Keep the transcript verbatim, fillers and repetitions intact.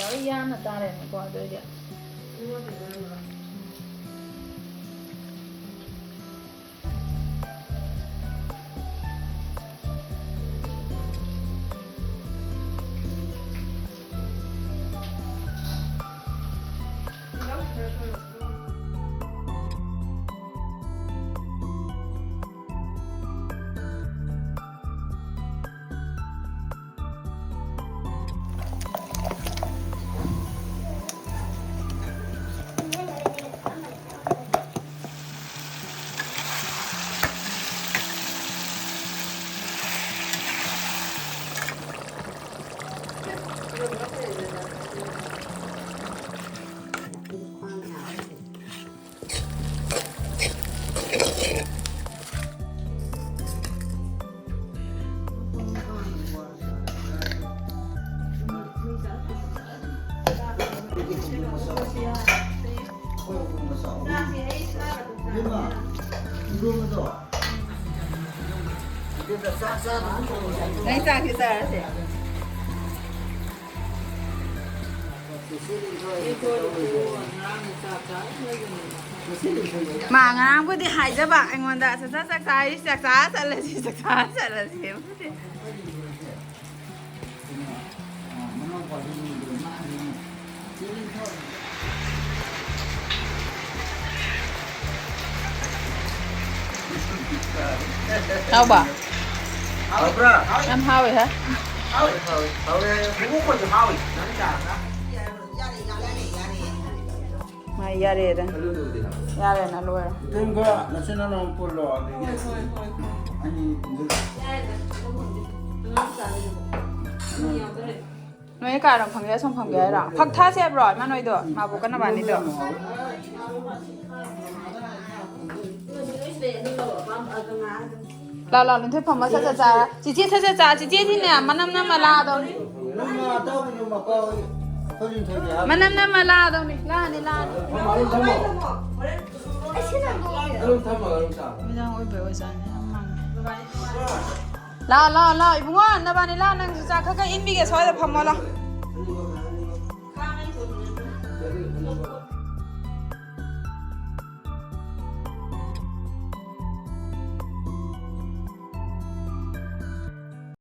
ꯌꯥꯎꯔꯤ ꯌꯥꯝꯅ ꯇꯥꯔꯦꯅꯦꯀꯣ꯫ ꯑꯗꯨꯑꯣꯏꯗꯤ ꯅꯪ ꯆꯥꯛꯁꯤ ꯆꯥꯔꯁꯦ꯫ ꯃꯥ ꯉꯔꯥꯡꯕꯨꯗꯤ ꯍꯥꯏꯖꯕ ꯑꯩꯉꯣꯟꯗ, "ꯆꯥꯛ ꯆꯥ, ꯆꯥꯛ ꯆꯥꯔꯤ, ꯆꯥꯛ ꯆꯥ ꯆꯠꯂꯁꯤ, ꯆꯥꯛ ꯆꯥ ꯆꯠꯂꯁꯤ"꯫ ꯍꯥꯎꯕ? ꯍꯥꯎꯕ꯭ꯔꯥ? ꯌꯥꯝ ꯍꯥꯎꯋꯦ ꯍꯦ꯫ ꯍꯥꯎꯋꯦ, ꯍꯥꯎꯋꯦ, ꯍꯥꯎꯋꯦ ꯍꯥꯏꯌꯦ꯫ ꯕꯨꯕꯣꯛ ꯈꯣꯏꯁꯨ ꯍꯥꯎꯋꯤ꯫ ꯅꯪ ꯆꯥꯔꯒ? ꯃꯥ ꯌꯥꯔꯦꯗ꯫ ꯑꯂꯨꯗꯨꯕꯨꯗꯤ ꯍꯥꯎꯋꯤ꯫ ꯌꯥꯔꯦꯅ ꯂꯣꯏꯔꯦ꯫ ꯏꯇꯩꯃꯒ ꯅꯆꯤꯟ ꯅꯅꯥꯎ ꯄꯨꯜꯂꯣ ꯑꯗꯒꯤ ꯑꯅꯤ ꯅꯣꯏ ꯀꯥꯏꯔꯣꯝ ꯐꯝꯒꯦ, ꯑꯁꯣꯝ ꯐꯝꯒꯦ ꯍꯥꯏꯔꯣ? ꯐꯛ ꯊꯥꯁꯦ ꯍꯥꯏꯕ꯭ꯔꯣ? ꯏꯃꯥ ꯅꯣꯏꯗꯣ, ꯃꯥꯕꯨ ꯀꯟꯅ ꯕꯥꯅꯤꯗꯣ꯫ ꯂꯥ ꯂꯥ ꯂꯨꯟꯊꯣꯏ ꯐꯝꯃ ꯁꯠ ꯁꯠ ꯆꯥꯔ꯫ ꯆꯤꯆꯦ ꯁꯠ ꯁꯠ ꯆꯥ꯫ ꯆꯤꯆꯦꯗꯤꯅꯦ ꯃꯅꯝ ꯅꯝꯃ ꯂꯥꯛꯑꯗꯧꯅꯤ꯫ ꯅꯣꯡꯃ ꯑꯇꯥꯎꯕ ꯅꯣꯡꯃ ꯑꯄꯥꯎ ꯑꯩꯈꯣꯏ ꯂꯤꯟꯊꯣꯏꯒꯤ ꯍꯥꯞꯄ꯫ ꯃꯅꯝ ꯅꯝꯃ ꯂꯥꯛꯑꯗꯧꯅꯤ꯫ ꯂꯥꯛꯑꯅꯤ ꯂꯥꯛꯑꯅꯤ꯫ ꯊꯝꯃꯣ, ꯑꯗꯨꯝ ꯊꯝꯃꯣ꯫ ꯑꯗꯨꯝ ꯊꯝꯃꯣ, ꯑꯗꯨꯝ ꯆꯥ꯫ ꯃꯤꯗꯥꯡ ꯑꯣꯏꯕꯩ ꯑꯣꯏꯖꯥꯠꯅꯤ꯫ ꯌꯥꯝ ꯃꯥꯡꯉꯦ꯫ ꯂꯥꯛꯑꯣ ꯂꯥꯛꯑꯣ ꯂꯥꯛꯑꯣ ꯏꯕꯨꯡꯉꯣ, ꯅꯕꯥꯅꯤ ꯂꯥꯛꯑꯣ꯫ ꯅꯪꯁꯨ ꯆꯥ ꯈꯔ ꯈꯔ ꯏꯟꯕꯤꯒꯦ꯫ ꯁ꯭ꯋꯥꯏꯗ ꯐꯝꯃꯣ ꯂꯥꯛꯑꯣ꯫